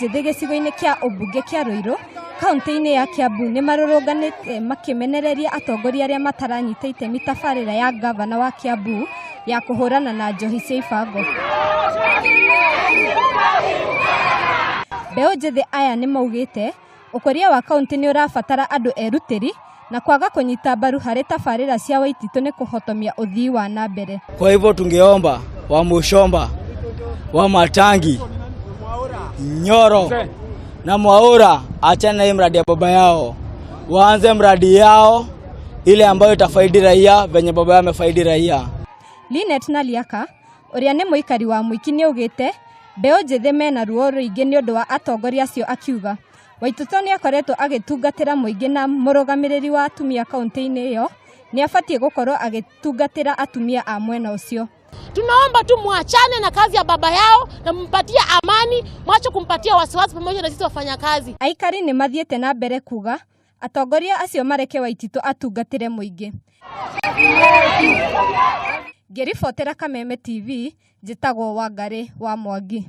Njĩthĩ gĩcigo-inĩ kĩa ũmbunge kĩa Ruiru kaunti-inĩ ya Kiambu nĩ marũrũnganĩte makĩmenereria atongoria arĩa mataranyita itemi tabarĩra ya ngavana wa Kiambu ya kũhũrana na njohi cia ibango. Mbeũ njĩthĩ aya nĩ maugĩte ũkũria wa kaunti nĩ ũrabatara andũ erutĩri na kwaga kũnyita mbaru harĩ tabarĩra cia Waititu nĩ kũhotomia ũthii wa na mbere. Kwa hivyo tungeomba wa Mushomba, wa Matangi, Nyoro na Mwaura achane na hii mradi ya baba yao, waanze mradi yao ile ambayo itafaidi raia venye baba yao amefaidi raia. Linet Naliaka ũrĩa nĩ mũikari wa Mwiki nĩaugĩte mbeũ njĩthĩ mena ruo rũingĩ nĩ ũndũ wa atongoria acio, akiuga Waititu nĩ akoretwo agĩtungatĩra mũingĩ na mũrũgamĩrĩri wa atumia kaunti-inĩ ĩyo nĩ abatiĩ gũkorwo agĩtungatĩra atumia a mwena ũcio. Tunaomba tu muachane na kazi ya baba yao na mpatie amani, mwache kumpatia wasiwasi pamoja na sisi wafanyakazi. Aikari nĩ mathiĩte na mbere kuga atongoria acio mareke Waititu atungatĩre mũingĩ. Ngĩribotera Kameme TV, njĩtagwo Wangarĩ wa Mwangi.